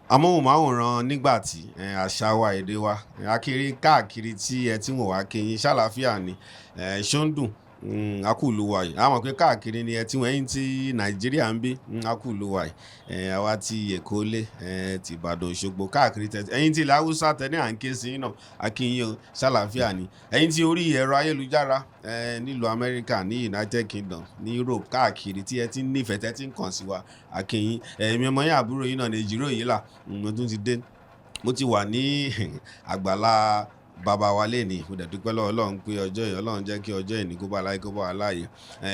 Amóhùnmáwòrán nígbà tí àṣà wa, èdè wa, akiri káàkiri tí ẹ ti ń wò wá, kéyìn ṣàlàáfíà ni, ṣó ń dùn akúlù wa yìí. A mọ̀ pé káàkiri ni ẹ ti wọ́n, ẹ̀yìn tí Nàìjíríà ń bí, akúlù wa yìí, àwa ti Èkó lé, ti Ìbàdàn, Òṣogbo, káàkiri tẹ, ẹ̀yìn tí ilẹ̀ Haúsá tẹ ní à ń ké sí náà, akínyìn o, ṣàlàáfíà ni. Ẹ̀yìn tí orí ẹ̀rọ ayélujára, nílùú Amẹ́ríkà, ní United Kingdom, ní Europe, káàkiri tí ẹ ti ń nífẹ̀ẹ́, tẹ ti ń kàn sí wa, akínyìn. Èmi ọmọ yín, àbúrò yín náà ní Èjìrò yìí là. Mo tún ti dé, mo ti wà ní àgbàlá bàbá wa lénìí. Mo dẹ̀ dúpẹ́ lọ́wọ́ Ọlọ́run pé ọjọ́ yìí, Ọlọ́run jẹ́ kí ọjọ́ ìní kó bá láyé, kó bá wa láàyè.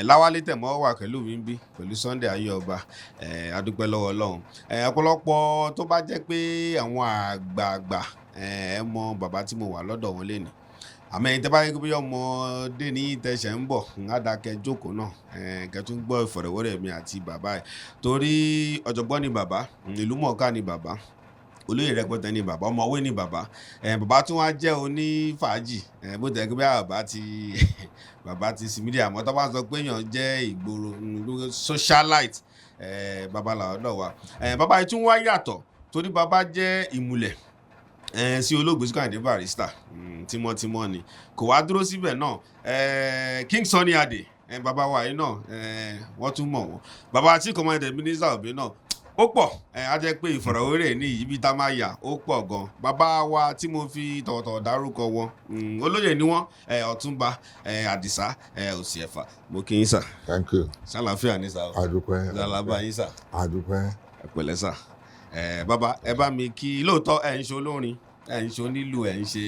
Láwálé Tẹ̀mọ́ wà pẹ̀lú mi ń bí, pẹ̀lú Sunday Ayéọba. A dúpẹ́ lọ́wọ́ Ọlọ́run. Ọ̀pọ̀lọpọ̀ tó bá jẹ́ pé àwọn àgbààgbà, ẹ mọ bàbá tí mo wà lọ́dọ̀ wọn lénìí, àmọ́ ẹ̀yin tẹ́ bá yẹ kó bí ọmọdé ní tẹ̀sẹ̀ ń bọ̀, ń àdàkẹ́ jókòó náà, kẹ́ tún gbọ́ ìfọ̀rọ̀wérọ̀ mi àti bàbá ẹ̀, torí ọ̀jọ̀gbọ́n ni bàbá, ìlú mọ̀ọ́ká ni bàbá, olóyè rẹpẹtẹ ni bàbá, ọmọwé ni bàbá. Bàbá tún wá jẹ́ onífàájì. Bó tẹ̀ kí bí bàbá ti sinmi díẹ̀, àmọ́ tó bá sọ pé èèyàn jẹ́ ìgboro socialite, bàbá làwọn náà wà. Bàbá yìí tún wá yàtọ̀ torí bàbá jẹ́ ìmùlẹ̀ sí olóògbé Síkírù Àyìndé Barrister, tímọ́tímọ́ ni. Kò wá dúró síbẹ̀ náà. King Sunny Adé, bàbá wa yìí náà, wọ́n tún mọ̀ wọ́n. Bàbá tí commander Minister Obi náà ó pọ̀. Á jẹ́ pé ìfọ̀rọ̀wérè ní ibi tá a máa yà ó pọ̀ gan. Bàbá wa tí mo fi tọ̀wọ̀tọ̀wọ̀ dárúkọ wọn, olóyè ni wọ́n, Ọ̀túnba Àdìsá Òsì Ẹ̀fà, mo kí yín sà. Thank you. Sálàáfíà ní sà o? Adúpẹ́. Sálàbà yín sà? Adúpẹ́. Ẹ pẹ̀lẹ́ sà. Bàbá, ẹ bá mi kí. Lóòótọ́ ẹ ń ṣe olórin, ẹ ń ṣe onílù, ẹ ń ṣe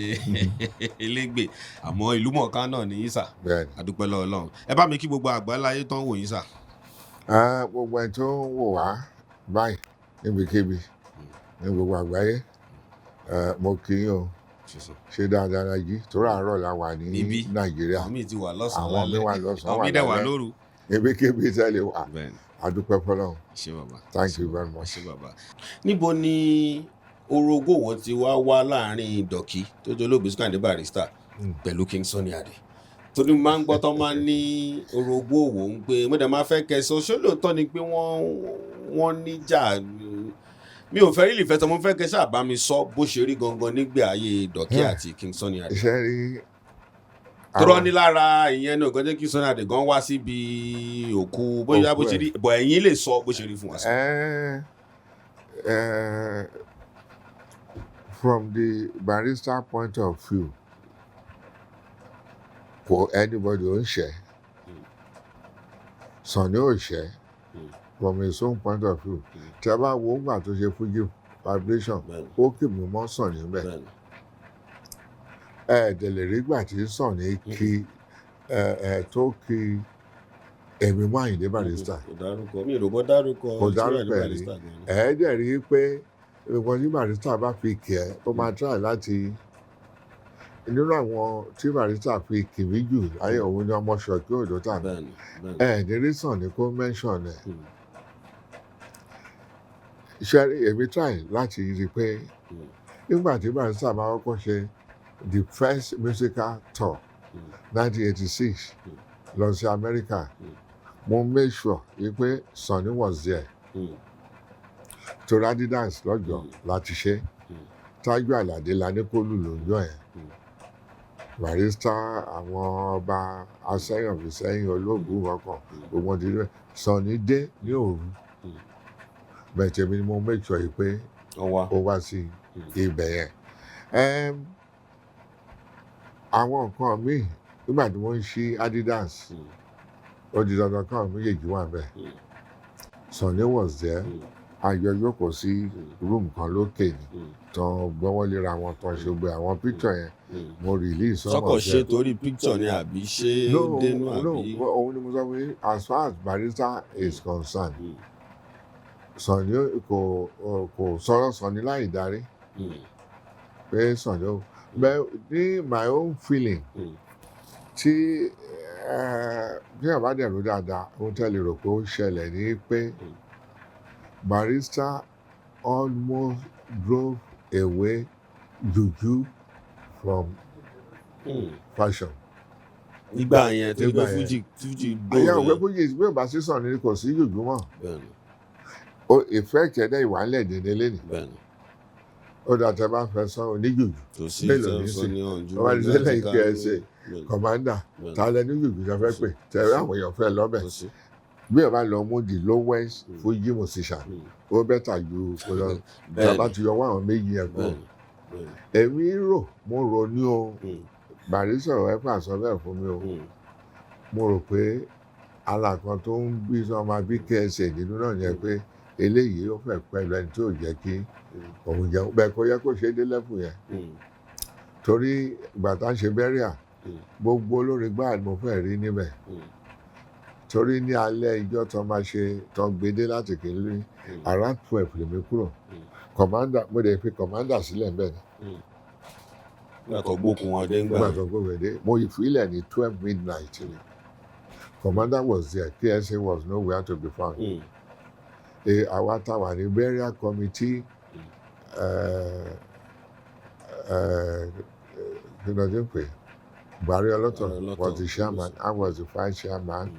elégbè, àmọ́ ìlú mọ̀ọ́ká náà ní yín sà. Bẹ́ẹ̀ni. Adúpẹ́ lọ́wọ́ Ọlọ́run. Ẹ bá mi kí gbogbo àgbáláyé tó ń wò yín sà. Gbogbo ẹni tó ń wò wá báyìí níbikíbi ní gbogbo àgbáyé, mo kí yín o. Ṣé dáadáa la jí? Torí àárọ̀ la wà ní Níbí. Nàìjíríà. Àwọn míì ti wà lọ́sàn-án, Àwọn míì lálẹ́. wà lọ́sàn-án, Àwọn wà míì dẹ̀ wà lálẹ́. lóru. Ibikíbi tẹ́lẹ̀ wà, adúpẹ́ fọlọ́run. Ṣé bàbá. Thank you very much. Ṣé bàbá. Níbo ni orogún wọn ti wá wá láàrin Dọ̀kí tó jẹ́ olóògbé Síkírù Àyìndé Barrister pẹ̀lú King Sunny Adé? Torí máa ń gbọ́ tó máa ń ní orogún òwò ń pé, mo dẹ̀ máa fẹ́ kẹsàn ṣé lóòótọ́ ni pé wọ́n níjà? Mi ò fẹ́ rí ìfẹ́ tó mo fẹ́ kẹ́ ṣáà bá mi sọ bó ṣe rí gangan nígbà ayé Dọ̀kí àti King Sunny Adé. Iṣẹ́ rí. Tọrọ ní lára ìyẹn náà gan jẹ́ kí Sunny Adé gan wá síbi òkú bóyá bó Òkú ṣe ẹ̀. rí bọ̀, ẹ̀yin lè sọ bó ṣe rí fún wa sí. From the Barrister point of view, kò anybody ò ń ṣe, Sunny ò ṣe. From his own point of view, tí a bá wo ńgbà tó ṣe Fuji Vibration, ó kì mí mọ́ Sunny bẹ́ẹ̀. Ẹ dẹ̀ lè rí gbà tí Sunny kí ẹ ẹ tó kí èmi mọ́ Àyìndé Barrister. Kò dárúkọ, mi ò rò bọ́ dárúkọ. Kò Síkírù dárúkọ Àyìndé ẹ̀ rí. Barrister gan ni. Ẹ dẹ̀ rí i pé nǹkan tí Barrister bá fi kì ẹ́, ó máa try láti nínú àwọn tí Barrister fi kì mí jù láyé, òun ni ọmọ Ṣọ̀kí Òdó tà. bẹ́ẹ̀ni bẹ́ẹ̀ni. Ẹ ní rí Sunny kó mention ẹ̀. Ṣe rí, èmi try láti rí i pé nígbà tí Barrister máa kọ́kọ́ ṣe the first musical tour, 1986, lọ sí Amẹ́ríkà, mo make sure wípé Sunny was there. Torí Adidas lọ́jọ́ láti ṣe. Tájú Àlàdé la ní kó lù lọ́jọ́ yẹn. Barrister, àwọn ọba asẹ́yìn ọ̀fìsẹ́yìn, olóògùn ọkàn, gbogbo wọn ti rí. Sunny dé ní òru. Bẹ́ẹ̀ tèmi ni mo make sure yìí pé Ó wá. ó wá sí ibẹ̀ yẹn. Àwọn nǹkan míì, nígbà tí wọ́n ń ṣí Adidas, ó di dandan káwọn méjèèjì wà bẹ́ẹ̀. Sunny was there. Àjọ jókòó sí room kan lókè ni, tán gbọ́wọ́ léra wọn, tán ṣe gbé àwọn picture yẹn. Mo release some Sọkọ of ṣe them. torí picture ni àbí ṣé No, dénú no, àbí? òun ni mo sọ pé as far as Barrister is concerned, Sunny kò sọ̀rọ̀ Sunny láì darí pé Sunny ó, but ní my own feeling, tí Bí ẹ̀ bá dẹ̀ rò dáadáa, ohun tẹ́ lè rò pé ó ń ṣẹlẹ̀ ní pé Barrister almost drove away juju from fashion. Nígbà yẹn tó gbé Nígbà yẹn. Fújì Àyà òwe gbòòrò. Fújì bí ò bá sí Sunny kò sí juju mọ́. Ó effect ẹ̀dá ìwà ńlẹ̀ dédé lẹ́nìí. Ó dà, tẹ́ bá fẹ́ sọ oníjùjú Kò sí mélòó ní sọ sí? ní ọ̀njú. Wọ́n bá ti sílẹ̀ ìpè ẹsẹ̀ commander, ta lẹ ní jùjú tó fẹ́ pè tẹ̀wé àwọn èèyàn fẹ́ lọ́bẹ̀? Kò sí. Bí ẹ bá lọ mú the lowest Fuji musician, ó better ju kó lọ tá a bá ti yọ wá àwọn méjì yẹn kúrò. bẹ́ẹ̀ni bẹ́ẹ̀ni Èmi rò, mo rò ní o, Barrister ẹ̀fà sọ bẹ́ẹ̀ fún mi o. Mo rò pé ara kan tó ń bí sọ máa bí KSA nínú náà yẹn pé eléyìí ó fẹ́ pẹ̀lú ẹni tí ò jẹ́ kí òun jẹun bẹ́ẹ̀, kó yẹ kó ṣe é dé level yẹn, torí ìgbà tá à ń ṣe burial, gbogbo olórin gbáà ni mo fẹ́ rí níbẹ̀, torí ní alẹ́ ìjọ tó máa ṣe tó ń gbedé láti kìíní, around 12 lèmi kúrò. Commander, mo dẹ̀ fi commander sílẹ̀ ńbẹ̀ ni. Nígbà tó gbókun wọn dé ńgbà. Nígbà tó gbókun dé, mo ìfilẹ̀ ní 12 midnight ni. Commander was there, KSA was nowhere to be found. Àwa tá wà ní burial committee, kí ló dé pé Buhari Ọlọ́tọ̀ Ọlọ́tọ̀. was the chairman, I was the vice chairman,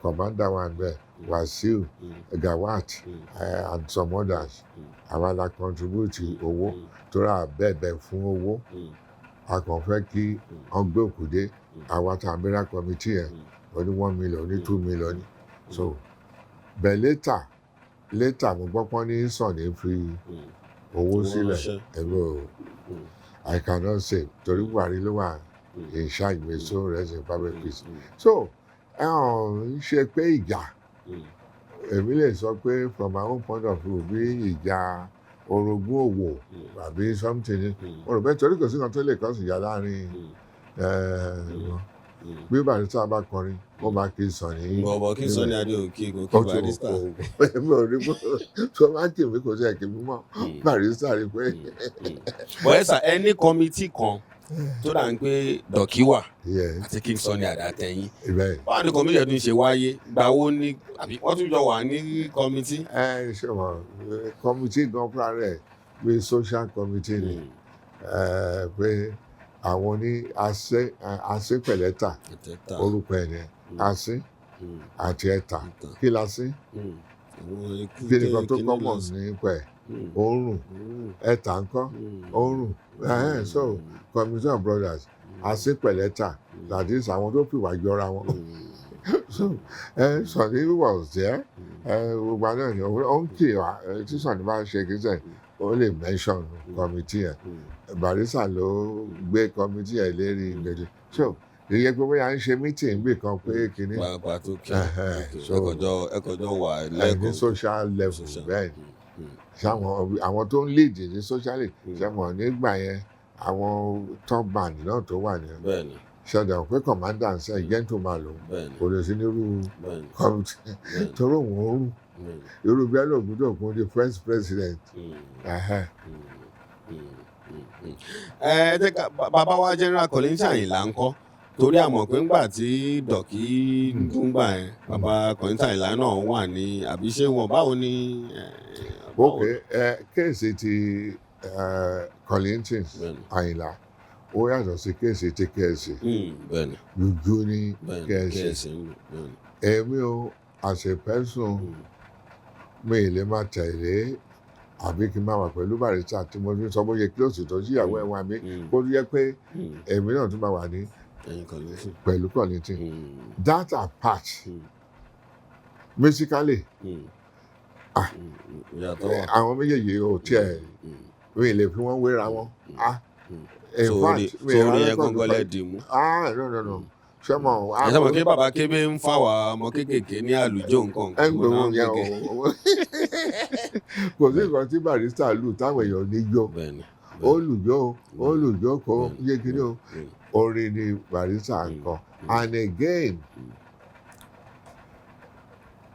commander wa there, Wasiu, Gawat, and some others. Àwa la contribute owó, torí à bẹ̀bẹ̀ fún owó, a kàn fẹ́ kí wọ́n gbé òkú dé. Àwa tá a burial committee yẹn, ó ní 1 million, ní 2 million. So but later later, mo gbọ́ pọ́n ní Sunny fi owó Owó sílẹ̀. ránṣẹ́. Ẹ̀rọ I cannot say, torí Buhari ló wà in charge. May soul rest in perfect peace. So ẹ hàn ń ṣe pé ìjà, èmi lè sọ pé from my own point of view, bí ìjà orogún òwò àbí something ni mo rò pé, torí kò sí nǹkan tó lè kọ́ sí ìjà láàrin wọn. Bí Barrister bá kọrin, ó máa kí Sunny. Bọ̀bọ̀ kí Sunny Adé òkè kò kí Ó ti Barrister. Èmi ò rí bó tó máa kì mí, kò sí ẹ̀kí mímọ́ Barrister rí pé. Bọ̀ ẹ sà, ẹ ní committee kan tó dà ń pé Dọ̀kí wà àti King Sunny Adé àtẹ̀yìn. Báwo ni committee tún ṣe wáyé? Gbà wo ni, àbí wọ́n tún jọ wà ní committee? Ẹ ṣe mọ committee gan fúnra rẹ̀ bí social committee ni, pé àwọn ní asé pẹ̀lẹ́tà. Ẹ̀tẹ̀ta. Orúkọ ẹ̀ ní asé àti ẹ̀tà. Ẹ̀tà. Kí la sí? Àwọn ikú Kí ni kan tó kíní common lọ sí. Nípa ẹ̀, òórùn. Ẹ̀tà ńkọ́? Òórùn. So committee of brothers, asé pẹ̀lẹ́tà, that is àwọn tó fìwà jọra wọn. So Sunny was there. Gbogbo àná ni ó ń kì wá. Tí Sunny bá ṣe kí sẹ, ó lè mention committee yẹn. Barrister ló gbé committee yẹn lérí gbèdé, so ìyẹn pé bóyá ń ṣe meeting bí kan pé kínní. Pàápàá tó kí ẹkọjọ wà Ní lẹ́kọ̀ọ́. social level. Social. Bẹ́ẹ̀ ni. Sáwọn àwọn tó ń lead ní socially, sẹ́wọ̀n nígbà yẹn, àwọn top band náà tó wà ní ṣẹ̀dá pé commander ń sẹ́ gentleman lòun, kò lè sí nírú committee, torí òun ò rùn irú bẹ́ẹ̀ lògùn tó kún di first president. Ẹ jẹ́ ká bàbá wa General Kollington Àyìnlá ń kọ́, torí àmọ̀ pé ńgbà tí Dọ̀kí dúngbà yẹn, bàbá Kollington Àyìnlá náà wà ní, àbí ṣé wọn báwo ni? Ok, case ti Kollington Àyìnlá, ó yàtọ̀ sí case ti KSA. Jùjú ní KSA. KSA ń lò, bẹ́ẹ̀ni. Èmi o, as a person, mi ì lè máa tẹ̀lé àbí kí n máa wà pẹ̀lú Barrister tí mo fi sọ bóyá close tó síyàwó ẹ̀ wá mi, kó jẹ́ pé èmi náà tún máa wà ní Ẹ̀yin Kollington. pẹ̀lú Kollington. That apart, musically, ah, Ìyàtọ̀ wà. àwọn méjèèjì ò tiẹ̀, mi ì lè fi wọ́n wéra wọn. Ah, in fact, mi ì Sórí rà yẹn record gángan lẹ dì mú. Ah, no, no, no, ṣé mo Ẹ sábà kí bàbá Kébé ń fà wá ọmọ kéékèèké ní àlùjọ nǹkan. Ẹ ń gbowó yẹn o. Kò sí nǹkan tí Barrister lù táwọn èèyàn ní jó. Ó lùjó, ó lùjó, kó yé kíní o. Orin ni Barrister ń kọ. And again,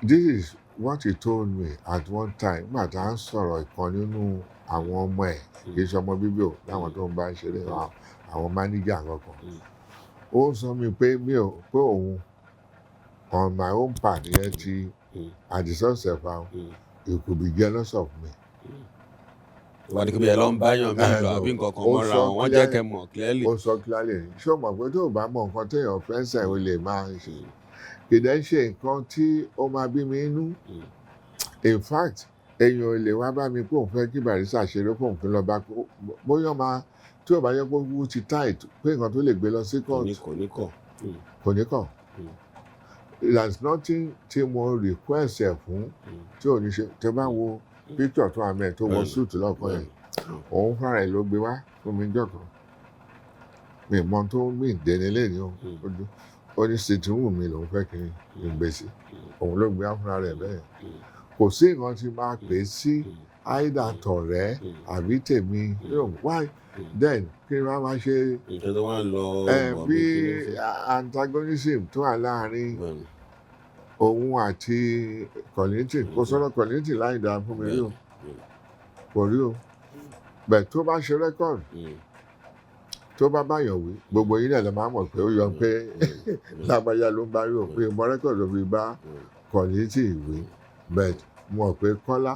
this is what he told me at one time nígbà tá à ń sọ̀rọ̀. Ìkan nínú àwọn ọmọ ẹ̀, kì í ṣe ọmọ bíbí o, láwọn tó ń bá ń ṣeré, àwọn máníjà kankan. Ó sọ mi pé mi ò pé òun on my own part yẹn ti Àdìsá Ṣẹ̀fà, he could be jealous of me. Wà ní kí bí ẹ lọ ń báyàn mí lọ No. àbí nǹkan kan Ó mọ́ra sọ wọn, wọ́n jẹ́ kẹ́ mọ̀ clearly. Ó sọ clearly. Ṣé o mọ̀ pé tó o bá mọ nǹkan téèyàn fẹ́ sẹ̀, o lè máa ṣe kìdẹ́ ṣe nǹkan tí ó máa bí mi inú. In fact, èèyàn ò lè wá bá mi pé òun fẹ́ kí Barrister ṣeré fóun kí n lọ bá bóyá máa tí ò bá yẹ kó wú ti tight pé nǹkan tó lè gbé lọ sí Kò court. ní, kò ní kọ̀. Kò ní kàn. There's nothing tí mo request ẹ̀ fún tí ò ní ṣe. Tí o bá wo picture tó àmì ẹ̀ tó wọ suit lọ́kàn yẹn, òun fúnra ẹ̀ ló gbé wá fún mi jọ̀kan. Mi mọ tó mí ìdẹ́ni lẹ́ni o. Ó ní sitting room mi lòun fẹ́ kí n gbé sí. Òun ló gbé wá fúnra rẹ̀ bẹ́ẹ̀. Kò sí nǹkan tí máa pè é sí either tọ̀rẹ́ àbí tèmi. You know, why then kí n máa ṣe Nǹkan tó wá ń lọ ẹ bọ̀ bí bí kí ló fẹ́. Antagonism tó wà láàrin òun àti Kollington, kò sọ̀rọ̀ Kollington láì dáa fún mi rí o. Kò rí o. Bẹ́ẹ̀ tó bá ṣe record, tó bá báyàn wí, gbogbo yín náà lè máa mọ̀ pé ó yọ pé lágbájá ló ń bá rí o, pé mọ record ló fi bá Kollington wí. Bẹ́ẹ̀ mọ̀ pé Kọ́lá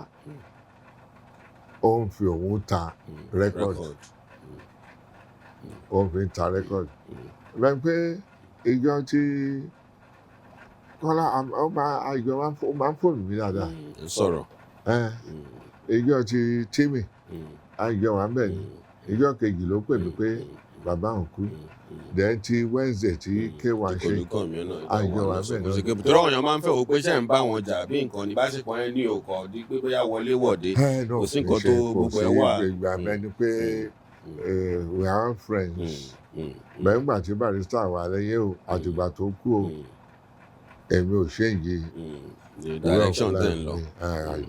ó ń fi òun ta record. Record. Ó ń fi ta record. Bẹ́ẹ̀ pé ìjọ tí Kọ́lá ó máa àjọ ó máa ń fóònù mi dáadáa. Ń sọ̀rọ̀. Ẹ ìjọ tí Tímì àjọ wà ń bẹ̀ ni. Ìjọ kejì ló pè mí pé bàbá òun kú. Then ti Wednesday tí K1 ṣe, olùkọ́ mi náà àjọ wà bẹ́ẹ̀ kò sí náà. pé tọ́rọ̀ èèyàn máa ń fẹ́ wò pé ṣé ń bá wọn jà bí nǹkan ní báṣepọ̀ yẹn ní òkò di pé bóyá wọlé wọ̀de. Ẹ no, Kò sí nǹkan kì í tó ṣe, kò gbogbo sí ẹ̀ wà. ìgbà mẹ́ni pé we are all friends. Bẹ́ẹ̀ nígbà tí Barrister wà lẹ́yìn o, àtìgbà tó kú o, èmi ò ṣéǹjì The direction tẹ̀ ń lọ. I know.